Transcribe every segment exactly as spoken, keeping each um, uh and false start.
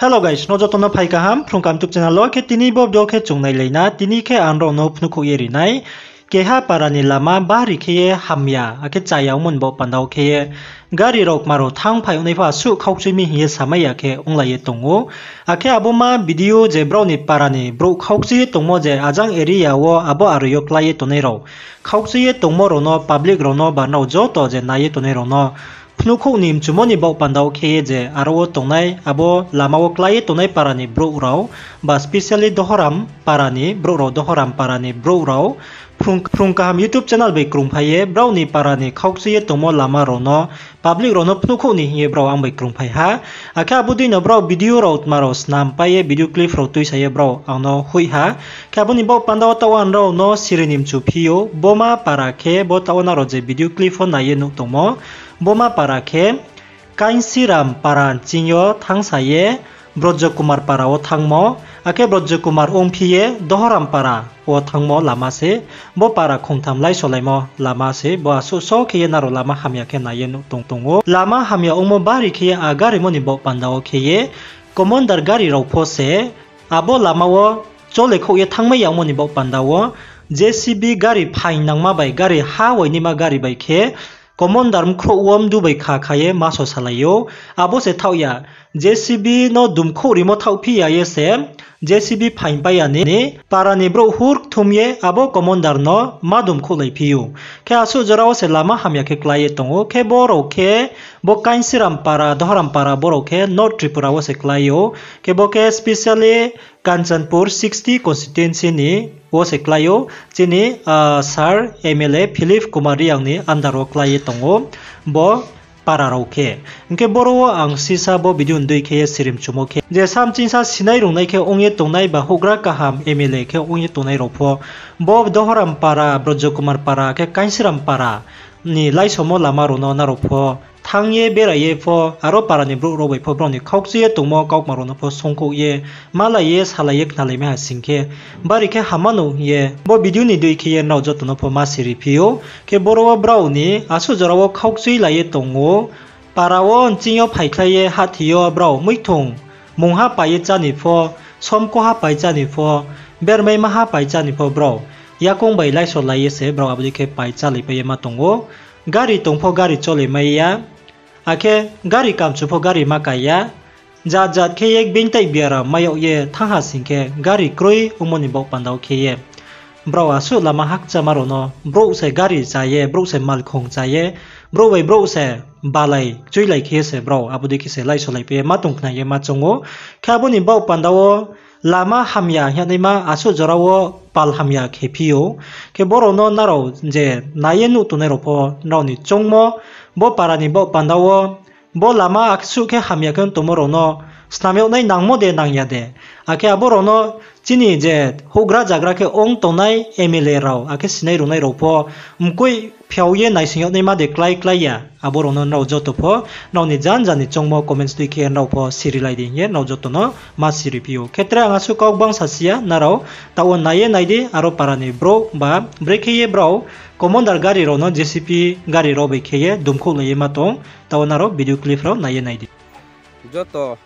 Hello guys, no joto no phai kaham, Phrung Kaham YouTube channel wo khe tini bo video khe chung nailai na, tini khe ang nrao no phnuhkhouh ye ri nai. Keha para ni lama bari khe ye hamya, akhe chaya ongmo ni baoh panda wo khe ye gari rao kma rao thanngphai ongnai pho asuh khaukchui mi hing ye samai ya khe onglai ye tong ou. Akhe abo ma video je brao ni para ni brouh khaukchui ye tongmo je ajang area wo abo aroi yo klái ye tongnai rao, khaukchui ye tongmo rao no, public rao no ba nrao joto je nai ye tongnai rao no phnuhkhouh ni mchumo ni baoh panda wo khe ye je aro wo tongnai, abo lama wo klái ye tongnai para ni brouh rao, ba specially Dohoram para ni brouh rao, Dohoram para ni brouh rao, Phrung, Phrung Kaham YouTube channel bai krungphai ye brao ni para ni khaukchui ye tongmo lama rao no, public rao no phnuhkhouh ni hing ye brao ang bai krungphai ha. Akhe abo dei no brao video rao tma rao snampai ye video clip rao tuisa ye brao ang no hoih ha. Khe abo ni baoh panda wo taoh wo ang nrao no siri ni mchu phi ou, bo ma para khe, bo taoh wo nrao je video clip wo nai ye nuh tongmo, bo ma para khe Kainsiram para nching yo thanngsa ye Brojjo Kumar para wo thanngmo, akhe Brojjo Kumar ongphi ye Dohoram para wo thanngmo lama se, bo para khongtham láisolaimo lama se, bo asuh so khe ye nrao lama hamya khe nai ye nuh tong tong ou. Lama hamya ongmo bari khe ye a garimo ni baoh panda wo khe ye commander gari rao pho se abo lama wo chole khouh ye thanngmai ya ongmo ni baoh panda wo J C B gari phaing nangma bai, gari ha wainaima gari bai khe commander mkhrouh wo mdu bai kha kha ye maso salai ou. Abo se thaoh ya, J C B no dumkhouh rimo thaohphi ya ye se J C B phaingpai ya ni para ni brouh hur kthum ye abo commander no ma dumkhouhlaiphi ou. Khe asuh jora wo se lama hamya khe klái ye tong ou. Khe bo rao khe bo Kainsiram para, Dohoram para bo rao khe North Tripura wo se klái ou. Khe bo khe specially Kanchanpur sixty constituency ni wo se klái ou. Chini, ah, sir M L A Philip Kumar Reang ni under wo klái ye tong ou bo para rao khe. Hing khe boro wo ang sisa bo video ni dei khe ye siri mchumo khe, je samchingsa sinai rungnai khe ong ye tongnai ba houhgra kaham M L A khe ong ye tongnai rao pho, bo Dohoram para, Brojjo Kumar para khe Kainsiram para ni láisomo lama rao no nrao pho thanng ye berai ye pho, aro para ni brouh rao bai pho brao ni khaukchui ye tongmo kaukma rao no pho songkhouh ye, malai ye, salai ye khnalai mai ha sing khe, bari khe hamma no hing ye bo video ni dei khe ye nrao joto no pho ma siri phi ou. Khe boro wo brao ni asuh jora wo khaukchui lai ye tong ou. Para wo nching yo phaikhlai ye hahthi yo brao muithung mungha pai ye chá ni pho, somkoha pai chá ni pho, bermai maha pai chá ni pho brao yakoung bai láisolai ye se brao abo dei khe pai chálaipai ye ma tong ou. Gari tong pho gari chole mai ya, akhe gari kamchu pho gari ma kai ya. Jat jat khe ye beingtaih biaram mai yag ye thanng ha sing khe gari kroi ongmo ni baoh panda wo khe ye brao asuh lama hakchama rao no brouh se gari chá ye, brouh se malkhong chá ye, brouh bai brouh se balai kchuilai khe ye se brao abo dei khe se láisolaipai ye ma tong khna ye ma choung ou. Khe abo ni baoh panda wo lama hamya hing ye naima asuh jora wo pal hamya khe phi ou. Khe bo rao no nrao je nai ye nuh tongnai rao pho nrao ni choungmo, bo para ni baoh panda wo bo lama asuh khe hamya khe ong tongmo rao no snam yag nai nangmo de nang ya de. Akhe abo rao no chini je houhgra zagra khe ong tongnai M L A rao, akhe sinai rungnai rao pho mkoih phiao ye naising yag naima de klái klái ya. Abo rao no nrao joto pho nrao ni jan jan ni choungmo comments dei khe nrao pho sirilai di hing ye nrao joto no ma siri phi ou. Khe tre ang asuh kau gbang sasi ya, nrao taoh wo nai ye nai di, aro para ni brouh ba brekhe ye brao commander gari rao no J C B gari rao bai khe ye dumkhouhlai ye ma tong, taoh wo nrao video clip rao nai ye nai di. Joto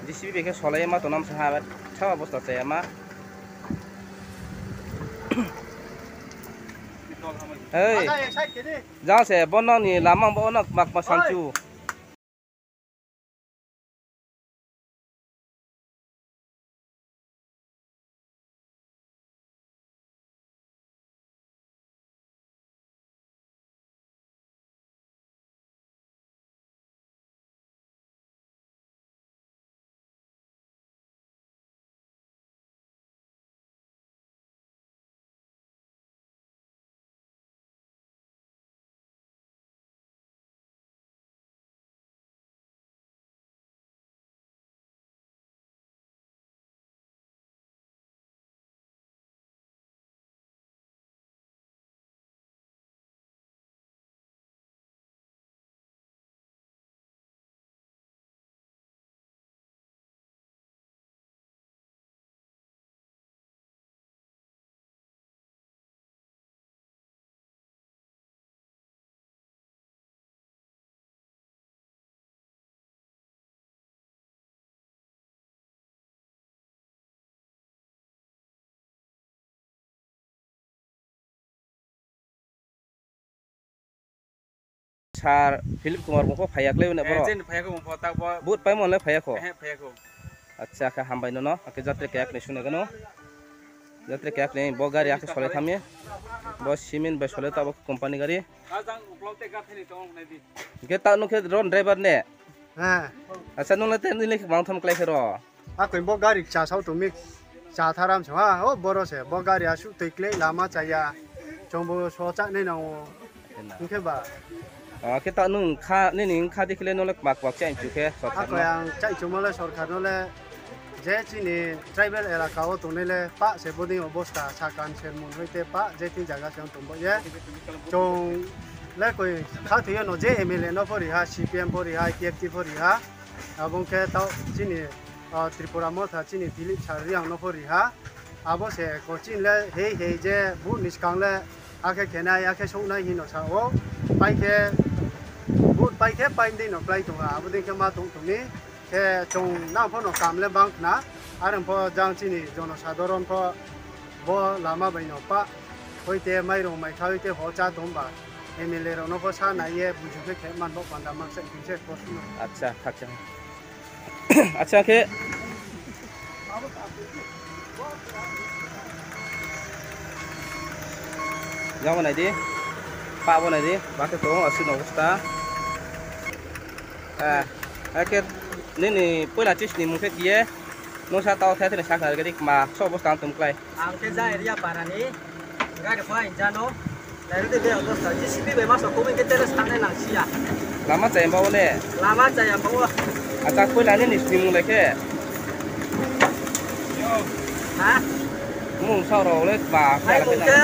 J C B bai khe solai ye ma tong nam se ha, tha obosta chaya ma. Ei, jang se bo nang ni lama bo no kma kma samchu. Sir Philip Kumar bung pho phai ya klái ne boro? Vote paimo le phai ya kho? Acha, khe hambai nono, akhe jatre keyakni sung nai gano. Jatre keyakni bo gari akhe solai tham ye. Bo cement bai solai tabo company gari. Hing khe ta nung khe ron driver ne? Acha, nung le te nini le mang tham klái khe ro. Akoi bo gari kchasao tong mi, kchatharam se ha, o boro se, bo gari asuh toi klái lama chaya, chongbo sochah nai nang o. Hing khe ba. Akhe ta nung kha, nini kha di khe le nung le kma kma kchaih chu khe sorkar no? Akoi ang chaih chumo le sorkar no le, je chini tribal elaka wo tongnai le pah se bodei obosta, sakan sermon hoite pah je tin jaga se tong bo ye. Chung le koi kha thoi yo no je M L A no pho ri ha, C P M pho ri ha, I P F T pho ri ha. Abo ong khe tao chini, Tripura Motha chini Philip Sir Reang no pho ri ha. Abo se ko chini le hei hei je vote ni skang le akhe khenai, akhe souhnai hing no sa ou. Pai khe, vote pai khe pai dei no klái tong ha, abo dei khe ma tong tong mi. Khe chung nang pho no kam le bang khna, are pho jang chini jonosadharon pho bo lama bai no pah hoite mairung maikha hoite hochá tong ba, M L A rao no pho sa nai ye buju khe khe man bo panda ma se khe se kosno. Acha, khakchang. Acha khe. Jang bo nai di. Pah bo nai di. Ba khe tong asuh no obosta. Akhe nini poila chis ni mung khe khe ye. Nung sa tao the the ni sakha gari kma so obosta tong klái. Ang khe ja area para ni. Gari pho ang jano. Nai ri de be obosta. J C B bai ma so koboi khe tere sa nai nang si ya. Lama chaya ba o ne? Lama chaya ba o. Acha, poila nini sni mung le khe? Ha? Mung sa rao le kma. Ai mung khe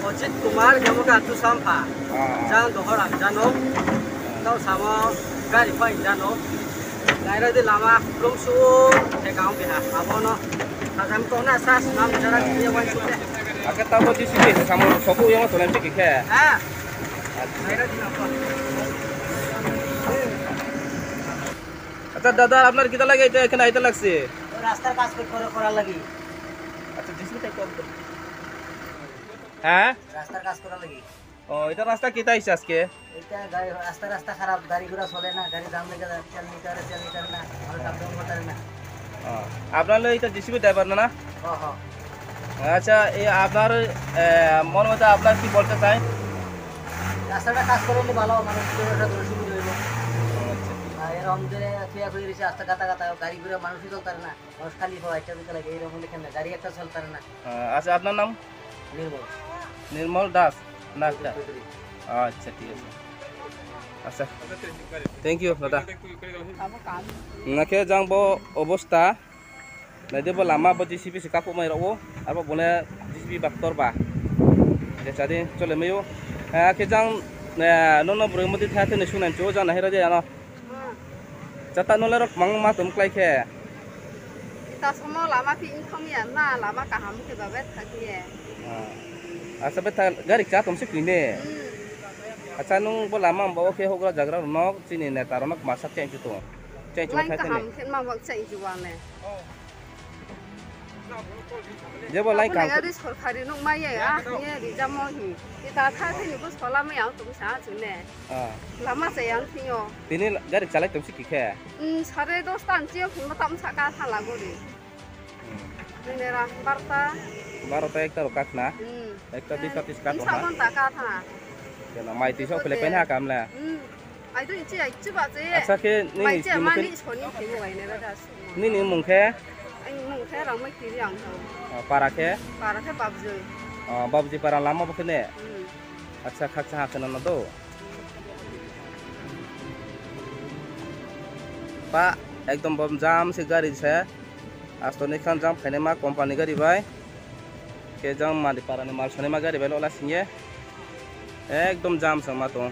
Ajit Kumar, khe mo khe Atu Sampha. Jang dohor ang jano. Tao samo gari pho ang jano. Nai ri de lama lungsu khe kang biha. Abo no. Sajam tong na sa snam jara khe ye uaing su khe. Akhe tabo J C B samo sokuh yama tolem chiki khe. Ha. Nai ri de lama. আচ্ছা দাদা, আপনার কিতা লাগে এটা এখানে আইতে লাগছে? রাস্তার কাজ কর-, করার লাগি। আচ্ছা, জিসিবি টাইপ করতে। হ্যাঁ? রাস্তার কাজ করার লাগি। ও, এটা রাস্তা কিতা হইছে আজকে? এটা গাড়ি, রাস্তা, রাস্তা খারাপ, গাড়ি ঘোড়া চলে না, গাড়ি জাম লেগে যায়, তেল নিতে পারে, তেল নিতে পারে না, ভালো কাজ করতে পারে না। ও, আপনার হলো এটা জিসিবি ড্রাইভার না, না? হ, হ। আচ্ছা, এই আপনার, এ, মন মতো আপনার কি বলতে চাই? রাস্তাটা কাজ করে নিলে ভালো, মানুষ চলাফেরা করে সুবিধা হইব। আচ্ছা। আর এরকম যে থুয়া থুই রয়েছে রাস্তা গাতা গাতা, গাড়ি ঘোড়া মানুষই চলতে পারে না, মানুষ খালি হয়, একটা দিকে লাগে, এরকম দেখেন না, গাড়ি একটা চলতে পারে না। আহ, আচ্ছা, আপনার নাম? নির্মল। নির্মল দাস? না, চৌধুরী। আচ্ছা, ঠিক আছে। আচ্ছা, thank you, দাদা। Nakhe jang bo obosta. Nai di bo lama bo J C B se kakhouh mai rao ou, abo bung le J C B ba ktor ba. Khe sa di chole mai ou. Akhe jang, eh, nono broi modi tha khe ni sunai mchu ou, jang nai hera di ano. Chata no le rok mang ma tom klái khe. Ita somo lama phi ongthong ya na, lama kaham khe ba betha khe ye. Acha, betha gari kcha tom se kri ne. Acha, nung bo lama ba o khe houhgra jagra rao no, chini neta rao no kma sa khe ang khe tong. Chai chung line kha thai ni. Kaham khe ma bak chai juang le. Jebo line kaham khe. Gari sorkari nuh mai ye, ah, ye rijamo hi. Ita tha thai ni bo sola mai ang tong sa chung ne. Ah. Lama chai ang thing yo. Tini gari chalai tong si ki khe? Hmm, sare dos ta ni chi yo phung no tam sa ka tha la gori. Hmm. Nini ra barota. Barota ekta ro kakhna. Hmm. Ekta duita tis ka tong ha. Sa ghonta ka tha. Kena mai tisa khe le pen ha kam le. Hmm. Ai tu ichi ai chuba che. Acha khe nini mai che mung khe mani soni khe mo ai ne ra da su. Nini mung khe? Ai mung khe rang mai kiri ang tho. Ah, para khe? Para khe Babjoi. Ah, Babjoi para lama bo khe ne? Hmm. Acha khakchang ha khe no no do. Pa, ekdom bom jam se gari se. Asto ni khan jam khainaima company gari bai. Khe jang mani para ni mal sanaima gari bai lo la sing ye. Ekdom jam se ma tong.